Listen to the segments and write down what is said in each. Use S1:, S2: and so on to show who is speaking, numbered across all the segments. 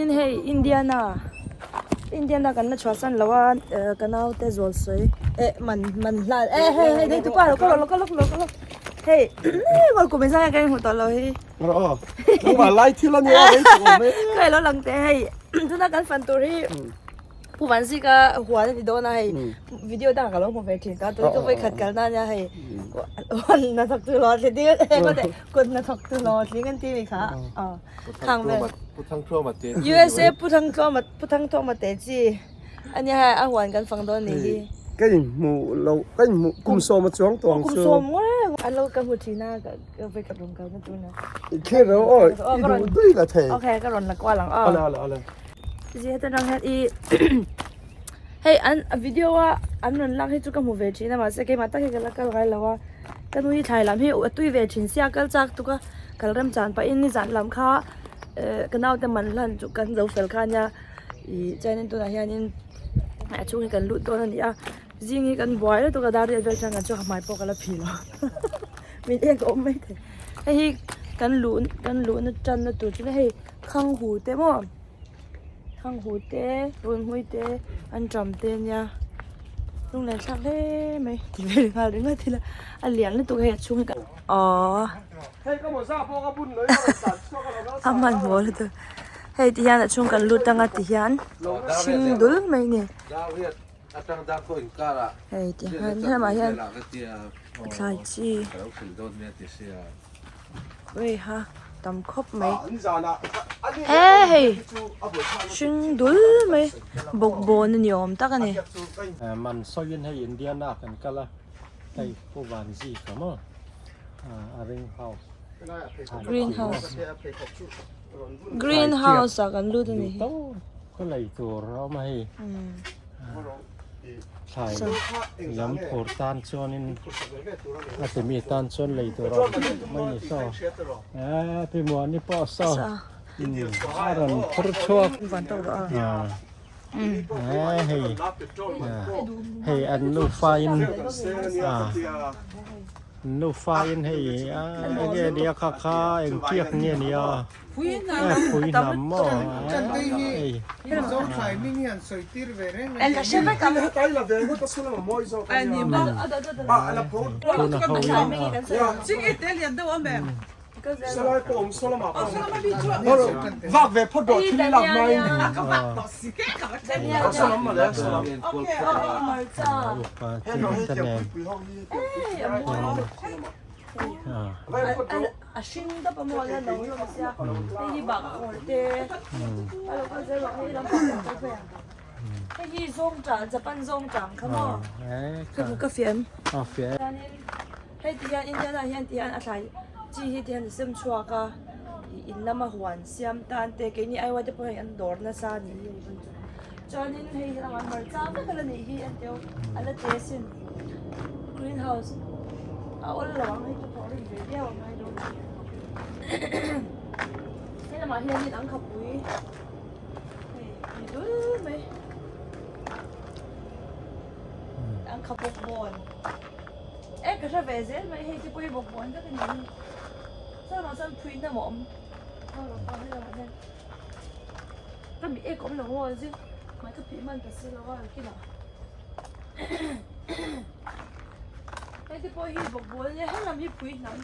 S1: Tin hei Indiana Indiana kan la chhuahsan lo a eh ka naute zual sawi eh man man hlan eh hei hei nei tupa lo ka lo ka lo ka lo hei ngawr kum in zai ka hmu tawh lo hi
S2: Ro nangmah lai thil a nia rei tawh awm e.
S1: Ka lo lang teh hei tuna kan fan tur hi Pu Vanzika huan a ni dawn a hei video dangah ka lo hmu ve thin ta tun chu vawikhat kalna ania hei huan hnathawk tu hlawh tling kut hnathawk tu hlawh tling an ti mi kha aw. Khang vel.
S3: Pu Thangthuama te chi.
S1: USA Pu Thangthuama Pu Thangthuama te chi. Ania hei a huan kan fang dawn nih hi.
S2: Ka inhmuh lo ka inhmuh kum sawm a chuang tawh ang
S1: chu. Kum sawm ngawr e. An lo ka hmu thin a ka vei khat rawn kalna tur na.
S2: I thlir lo aw i duh dui la thei.
S1: Okay ka rawn la kual ang aw.
S2: Awle awle awle.
S1: Zia heta rang hian i hei an a video a an rawn lak hi chu ka hmu ve thin a mahse keimah tak hi ka la kal ngai lo a. Ka nu hi thlai lam hi a tui ve thin sia kal chak tuk a kal rem chan pahin nizan lam kha eh ka naute man hlan chu kan zo fel kha ania ih chuanin tunah hianin a chhung hi kan lut dawn a ni a zing hi kan buai lutuk a dar riat vel chuan kan chhuak a hmai pawh ka la phih lo min ek a awm maithei hei hi kan luh kan luhna tanna tur chu hei khang hu te maw. Khanghu te runhmui te an ṭam te ania lunglen thlak hle mai ti vel nghal ringawt ila a lian lutuk hei a chhung hi ka aww a hmanhmawh lutuk hei ti hian a chhung kan lut anga ti hian hring dul mai a ni hei ti hian helamah hian thlai chi. Weiha tam khawp mai e hei hring dul mai bawkbawn a ni awm tak a ni.
S4: Man sawiin hei Indiana kan kal a hei Pu Vanzi ka maw a ring house
S1: green house green house ah kan lut a ni hi
S4: ka lei tur a awm a hei. Thlai lam phur tan chuanin a timi tan chuan lei tur a awm mai ni saw eh pi muani pawh saw a rawn phur chhuak eh hei hei an nufa in ah. Nufa in hei a enge nia kha kha eng tiak nge nia e phui hnam maw hei. Tuna ho in a.
S2: Salai pawh awm saw lamah pawh vak ve phawt rawh thil i lak mai saw lam mawle saw lam
S1: Hei ti hian Indiana hian ti hian a thlai chi hi ti hian a sem chhuak a ih in lama huan siam tan te keini aiwa te pawh hei an dawr nasa a nih hi hei chu chuanin hei hi lamah hmarcha vek a la nih hi an teu a la te asin green house a awl lo ang hei chu thawh rim ve viau ang ngai dawn he lamah hianin an khapui hei tui dul mai an kha bawk bawn. E ka hre ve zel mai hei te pawh hi bawkbawn vek a ni hi chuan ah chuan phui hnam a awm ka mi ek awm lo maw zing hmai ka phih hman ta si lo a kinah hei te pawh hi bawkbawn a nia helam hi phui hnam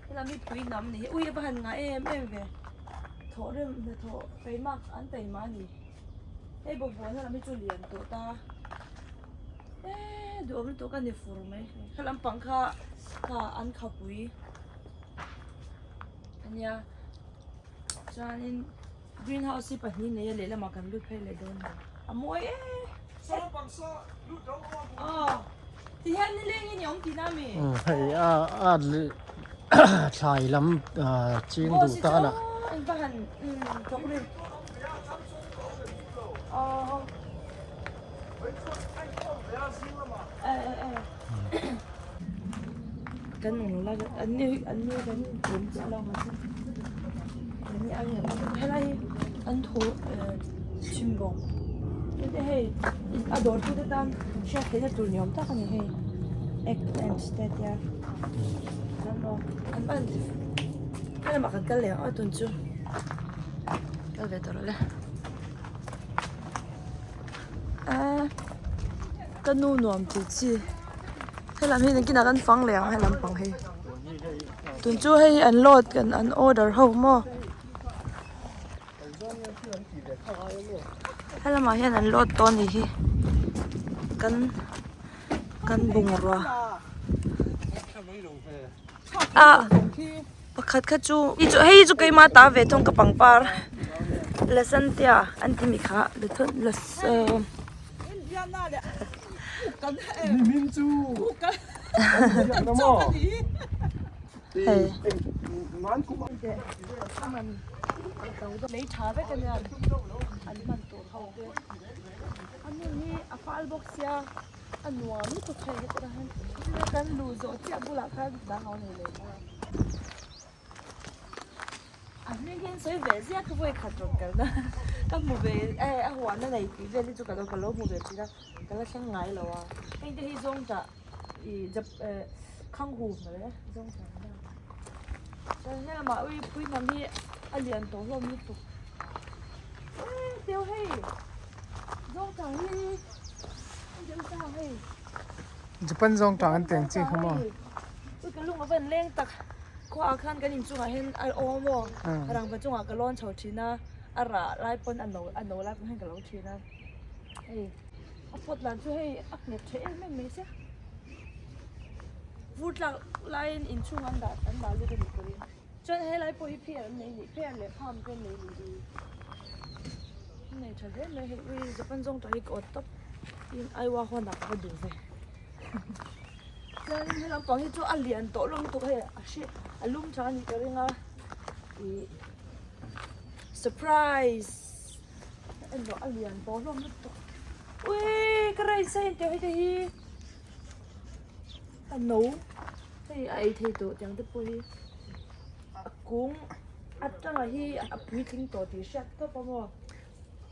S1: helam hi phui hnam a ni hi ui a va han ngah em em ve thawh rem hnathawh taima an taima a ni. Hei bawkbawn lam hi chu lian tawh ta eee duhawm lutuk a ni fur mai kha lampang kha kha an khapui ania chuanin green house hi pahnih nei a lehlamah kan lut phei leh dawn a a mawi e aw tihian nilengin i awm tihna ami
S4: hei a a thlai lam ching duh tan ah.
S1: Engva han thawk rim. Kan nung lo la an ni an ni kan tum chiah lo ma an ni ang helai hi an tho chhimbawng te hei a dawr tu te tan hriat theihna tur ni awm tak a ni hei eggplant te tia an ban helamah kan kal leh ang a tun chu. Kal ve tawh rawh le. Eee ka nu nuam tih chi helam hi nakinah kan fang leh ang helam pang hi tun chu hei an load kan an order ho maw helamah hian an load tawh a nih hi kan kan bungrua ah pakhat kha chu hei chu keimah ta ve thung ka pangpar lasantia an ti mi kha hei A nuam lutuk thei hetah hian kan luh zawh chiah bulah khan dang a nei leh bawk a a hming hian sawi ve ziah ka vawi khat rawn kalna ka hmu ve e a huan a nei tih vel hi chu ka lo ka lo hmu ve thin a ka la thleng ngai lo a heng te hi zawng tah ih jap eh khang hu mawle zawng tah ang deuh chuan helamah ui pui hnam hi a lian tawh hlawm lutuk e teu hei zawng tah hi.
S2: Japan zawng tang an teng chi kha maw?
S1: Ui ka lung a van leng tak khuaah khan kan inchungah hian a awm a maw rangva chungah ka lawn chho thin a a rah lai pawn a no a no lai pawn hian ka lo thin a hei a pot lah chu hei a nghet tha em em mai sia vur tlak laiin inchhung an dah an dah lut a nih turin chuan helai pawh hi pher an nei a nih pher leh farm te an nei a nih hi. Nei tha hle mai hei ui Japan zawng tah hi ka awt tawp tin Aiwa huan ah ka va duh ve chuanin he lampang hi chu a lian tawh lawm lutuk hei a hri a lum tha anih ka ring a ih surprise en rawh a lian tawh hlawm lutuk ui ka race a intiang hei te hi a no hei a ei thei tawh tiang te pawh hi a kung. Atanga hi a puitling tawh tih hriat tawp a maw?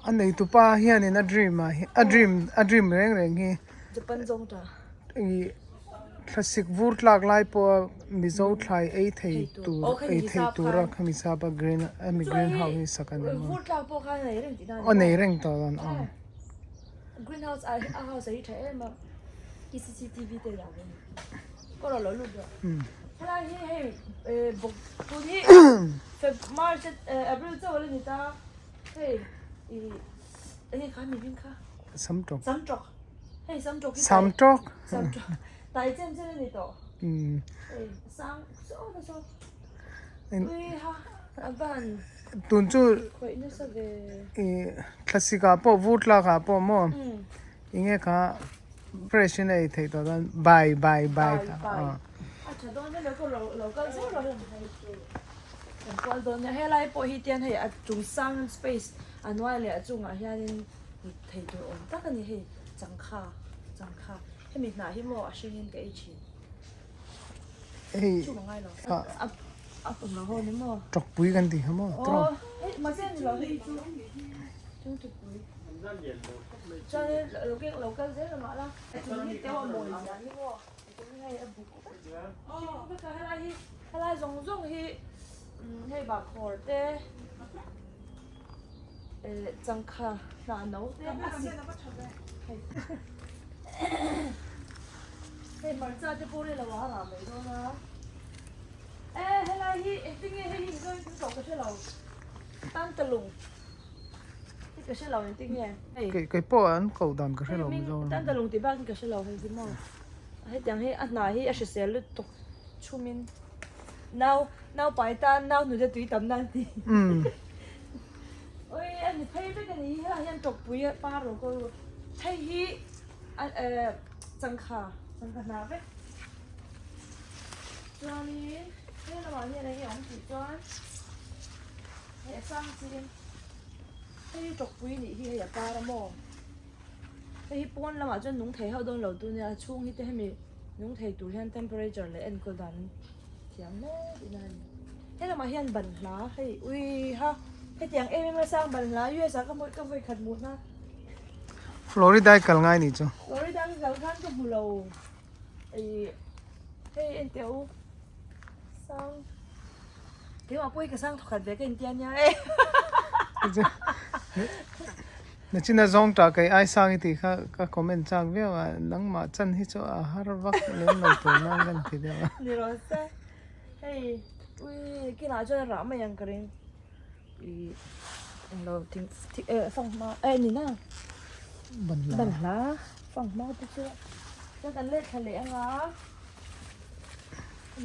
S2: A neitupa hianin a dream ah hi a dream a dream reng reng hi
S1: Japan zawng ta.
S2: Ih thlasik vur tlak lai pawha Mizo thlai ei thei tur ei thei tura khami sapa green hemi green house hi sak a ni maw?
S1: Vur tlak pawh khan a nei reng tihna a ni
S2: maw? Aw nei reng tawh dawn aw.
S1: Green house a house a hi tha em a CCTV te dah ve a ni. Kawr a lo lut rawh. Helai hi hei bawk tun hi Feb March April chauh a la ni ta hei ih enge kha mi hming kha
S2: Samtawk
S1: Samtawk hei Samtawk hi
S2: Samtawk
S1: Samtawk tai chen chen a ni tawh hei a sang saw na saw ui ha a van
S2: tun chu
S1: khawih nasa ve
S2: ih thlasik ah pawh vur tlak ah pawh maw enge kha Fresh in a ei theih tawh dawn bai bai bai kha aw.
S1: A tha dawn hle ka lo lo kal zel rawh heng hei chu kan kual dawn nia helai pawh hi tian hei a chung sang space a hnuai leh a chungah hianin thei tur awm tak a ni hei changkha changkha hemi hnah hi maw a hringin ka ei thin
S2: hei
S1: chu ka ngai lo a a awm lo ho ni maw
S2: tawkpui kan tih kha maw
S1: aw hei mahse ni lo hei chu chung tawkpui. Chuanin lo keng lo kal zel mah la chung hi teuh a mawi zia hi maw chung hi hei a buk vek a helai hi helai zawng zawng hi hei bahkhawr te eh changkha hnah no te a sik hei hmarcha te pawh rei lo ah a rah mai dawn a e helai hi engtin nge hei hi mizo in tawh ka hre lo tantalung. Ka hre lo engtin nge hei.
S2: Kei pawh an koh dan ka hre lo Mizoram.
S1: Tan ta lung tih bak in ka hre lo hei hi maw. Hetiang hi a hna hi a hrisel lutuk chhumin nau nau pai tan nau hnute tui tam nan ti. Oi a ni phei vek a ni hi helaiah hian tawkpui a par lo ko hei hi changkha changkha hna vek chuanin he lamah hian enge awm tih chuan. Hei a sang chiin hei hi tawkpui nih hi hei a par a maw hei hi pawn lamah chuan nung thei hauh dawn lo tu nia a chhung hi te hemi nung thei tur hian temperature leh enkawl dan an thiam hle tihna a ni he lamah hian banhla hei ui ha hetiang em em a sang banhla US ah ka hmu ka vawi khat hmuhna
S2: Florida i kal ngai nih chu
S1: Florida ka kal khan ka hmu lo ih hei enteh u sang. Keimah pawh hi ka sang thawkhat ve ka intia nia e.
S2: Nachina zawng tah kei ai sang i tih kha ka comment chak viau a, nangmah chan hi chu a har vak lem lo tur nan ka inti deuh a.
S1: Ni rawh se. Hei ui kinah chuan a rah mai ang ka ring. I englo thing eh fanghma eh ni na.
S2: Banhla.
S1: Banhla fanghma te chu chuan kan let thla leh anga a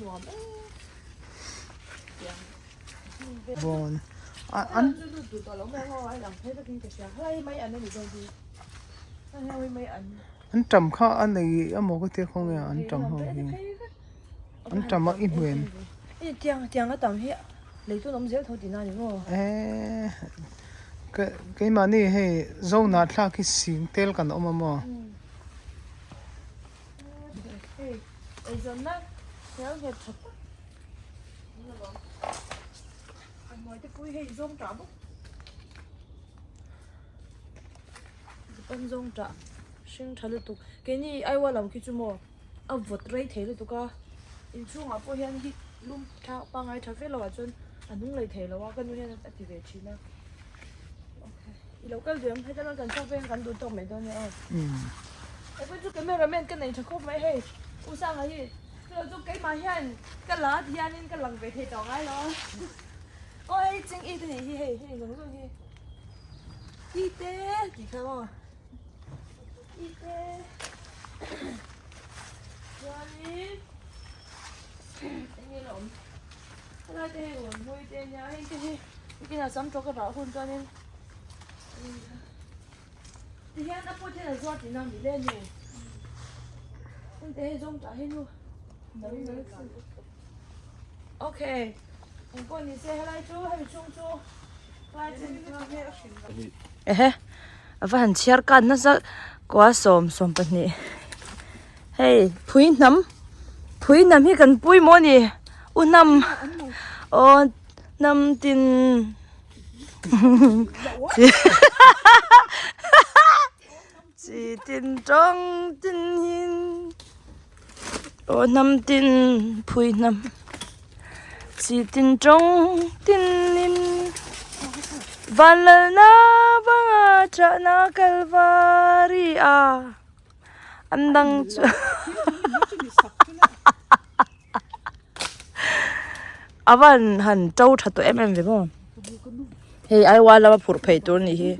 S1: nuam em.
S2: Bawn a an an tam kha a nei emaw ka tia khawnge an tam ho hi an tam a i hmuh em? Eee keimahni hei zona thlak hi sing tel kan awm a maw?
S1: Japan zawng tah hring tha lutuk keini Aiwa lam khi chu maw a vawt rei thei lutuk a inchhungah pawh hian hi lum tha pangngai tha viau loh ah chuan a hnung lei thei lo a ka nu hian a ti ve thin a i lo kal duh em heta kan chhuak veng kan duh tawk mai dawn nia aw hepa chu camera man ka nei tha khawp mai hei u Sanga hi chu chu keimah hian ka la ti hianin ka lang ve thei tawh ngai lo a aw hei ching i te nih hi hei hei zawng zawng hi i te tih kha maw i te chuanin eng nge la awm. Helai te hi rawn hawi te ania heng te hi nikinah sam tawk a rah hun chuanin tihian a pawt hian a zuar tihna a ni le nu heng te hi zawng tah hi nu okay engpawh ni se helai chu hemi chhung chu ehe a va han chhiar kan nasa kua sawm sawmpahnih. Hei phui hnam phui hnam hi kan pui maw ni u hnam aw hnam tin chi tin tawng tin hin aw hnam tin phui hnam chi tin tawng tin in vanlalna vanga chahna kalvari a. An dang chu a van han to tha tawh em em ve maw hei ai wal lama phurh phei tur a nih hi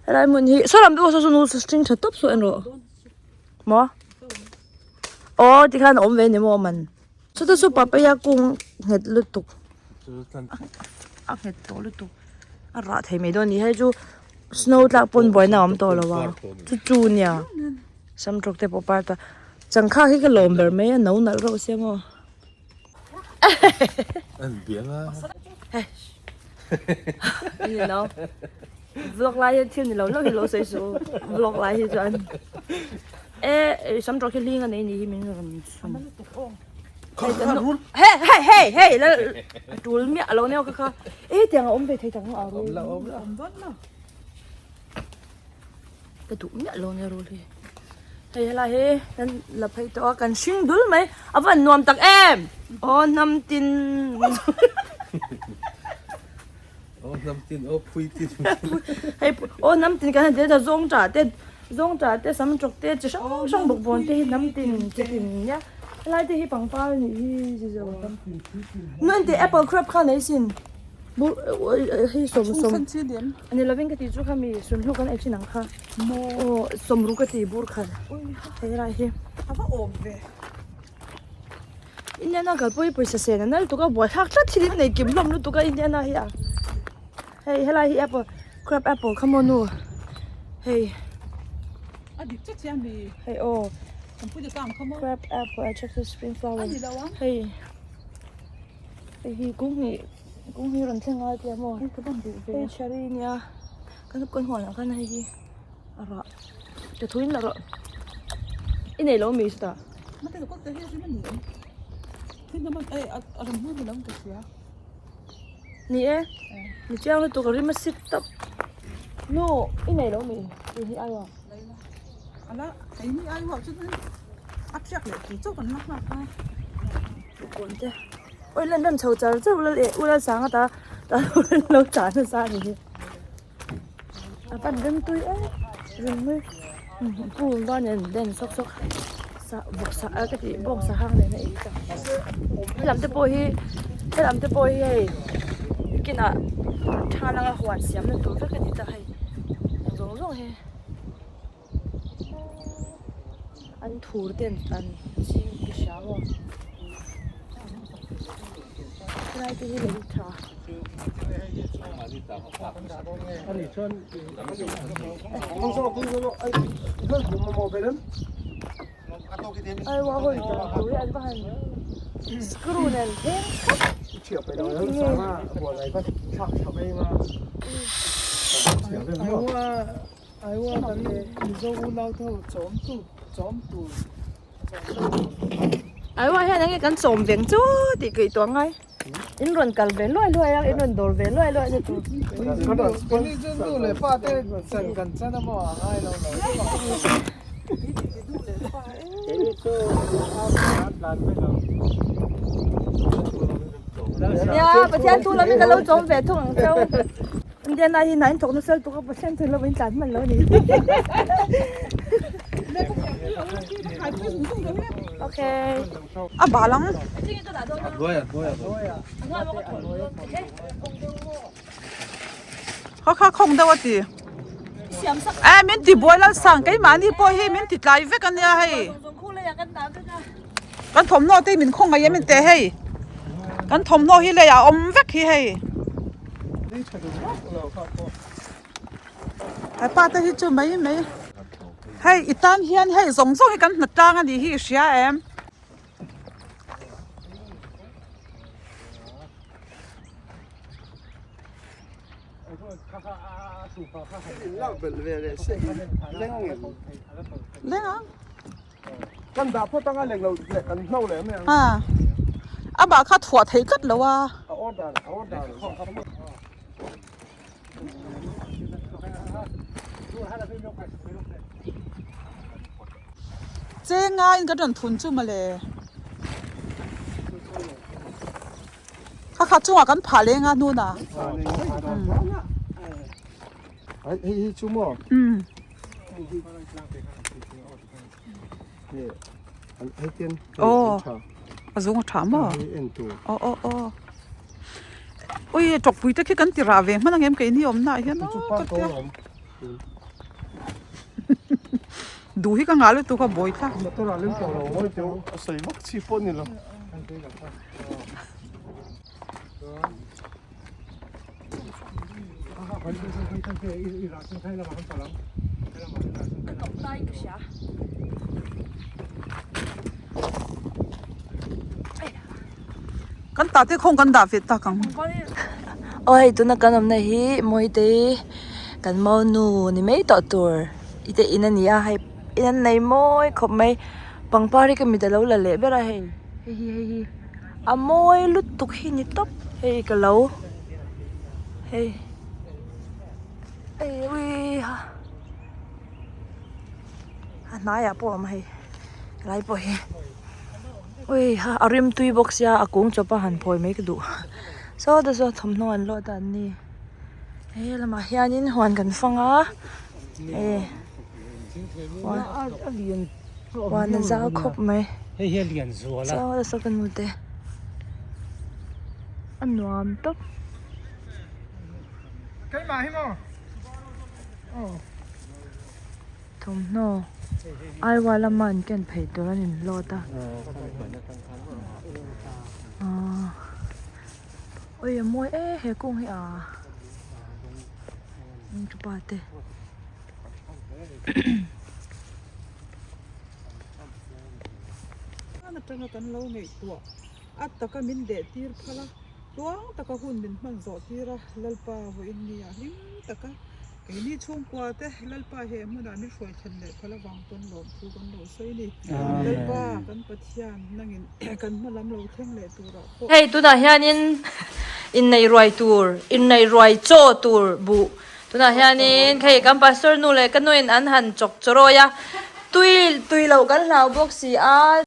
S1: helai hmun hi saw lam te pawh saw saw string tha tawp saw en rawh maw aw tikhan a awm ve a ni maw man chute chu papaya kung nghet lutuk a nghet tawh lutuk a rah thei mai dawn a ni hei chu. Snow tlak pawn buaina a awm tawh lo a chu chu nia samtawk te pawh part a changkha hi ka lawm ber mai a no nalh reuh sia maw vlog lai hian thil ni lo lo hi lo sawi suh u vlog lai hi chuan e samtawk hi hling a nei ni hi min rawn chhun Hei hei hei hei la tul miah lo neu kha kha e tiang a awm ve thei tak maw a rul ka duh miah lo nia rul hi hei helai hi kan la phei tawh a kan hring dul mai a van nuam tak em aw hnam tin
S3: aw hnam tin aw phui tin
S1: hei aw hnam tin kan han ti a zawng tah te Zawng tah te sam tawk te chi hrang hrang bawk bawn te hi hnam tin chi tin nia helai te hi pangpar a nih hi chi zawng nu engti apple crab kha nei sin bur hei sawm sawm a ni lovin ka tih chu kha mi sunhlu kan ei thin ang kha aw sawmru ka ti bur khat hei helai hi Indiana kalpui pawisa sen a nal tuk a buaithlak tlat thil in nei kim hlawm lutuk a Indiana hi a. Hei helai hi apple crab apple kha maw nu hei
S5: a dik chiah chiah a ni
S1: hei aw
S5: kan pui ta ang kha maw
S1: crab apple attractive spring flower
S5: a ni lo ang
S1: hei hei hi kung hnih kung hnih rawn thleng a tia maw hei cherry nia kan kan huan ah khan hei hi a rah ka thu in la rawh i nei lo mi chutah
S5: mate ka kawt te hi a rim a ni em thil dang a rawn hmuh ni lo ka hria.
S1: Ni e, ni chiang lutuk a rim a sik tawp. Nu, i nei lo mi? Tih hi aiwa.
S5: Ala, kei ni aiwa chu a thiak leh tur chauh kan la nghak a.
S1: Bawkbawn te. Oi lan rawn chho char char ulal eh ulal sang ata tah hian lo tah nasa a ni hi a pan rem tui em ringawt pu va nen den sawk sawk sah vawk sah a ka tih bawng sah hang nen a ei ta helam te pawh hi helam te pawh hi hei kinah tha langa huan siam na tur vek a ni ta hei zawng zawng hi. An thur ten an ching ti hria maw helai te hi lei tha. Aiwa hawi tur tur hi an va han screw nen thleng thlap.
S2: Aiwa kan Mizo unau te ho chawm tu chawm tur chawm tu tur.
S1: Aiwa hian enge kan chawm veng chu tih ka ituah ngai. In rawn kal ve luai luai a, in rawn dawr ve luai luai a ni tur.
S2: Kani chu nu leh pa te chan kan chan a maw a ngai lo lo.
S1: Nia Pathian thu lam in ka lo chawm ve thung ang cheu. Indiana hi hna in thawk nasa lutuk a Pathian thil lo in tlan hman lo a ni. Okay.
S5: A bal ang. Kha kha khawng deuh a ti. Eh min ti buai lal sang keimahni pawh hi min ti tlai vek a nia hei. Kan thawmhnaw te hi min khawngaih em teh hei kan thawmhnaw hi lei ah a awm vek hi hei hepa te hi chu mai mai hei i tan hian hei zawng zawng hi kan hna tlang a nih hi i hria em. Leng ang.
S2: Kan dah phawt anga leng lo leh kan hlo leh mai ang.
S5: Ha. Amah kha thuah thei tlat lo a.
S2: A order a order.
S5: Chenga in kan rawn thun chu mawle. Kha kha chungah kan phah leng a hnunah.
S2: Hei hi chu maw?
S5: Umm. Aw a zung a tha maw aw aw aw ui tawkpui te khi kan ti rah ve hman ang em keini awmna ah hian aw ka tia duh hi ka ngah lutuk a buai thlak. Kan tah te khawng kan dah ve tak ang.
S1: Aw hei tuna kan awmna hi Mawite kan maunu ni mai tawh tur i te in a ni a hei in an nei mawi khawp mai pangpar hi ka mit alo la leh ber a hei hei hi hei hi. A mawi lutuk hi ni tawp hei ka lo hei ui ha a hnaiah pawh a awm hei helai pawh hi ui ha a rim tui bawk sia a kung chawp a han phawi mai ka duh saw te saw thawmhnaw an lawt a an ni he lamah hianin huan kan fang a e huan huan a zau khawp mai saw te saw ka nu te a nuam tawp. Thawmhnaw Aiwa lama an ken phei tur an in load a aaa ui a mawi e he kung hi aa thupa te.
S5: Atanga kan lo ngaihtuah a taka min deh tir phal a tluang taka hun min hman zawh tir a Lalpa vawiin ni ah hlim taka keini chhungkua te Lalpa he hmunah min hruai thlen leh phal avang pawn lawmthu kan lo sawi a ni Lalpa kan Pathian nangin kan hma lam lo thleng leh turah pawh.
S1: Hei tunah hianin inneih ruai tur inneih ruai chaw tur buh Tunah hianin hei kan pastor nu leh ka nuin an han chawk chawrawi a, tui tui loh kan hlau bawk si a.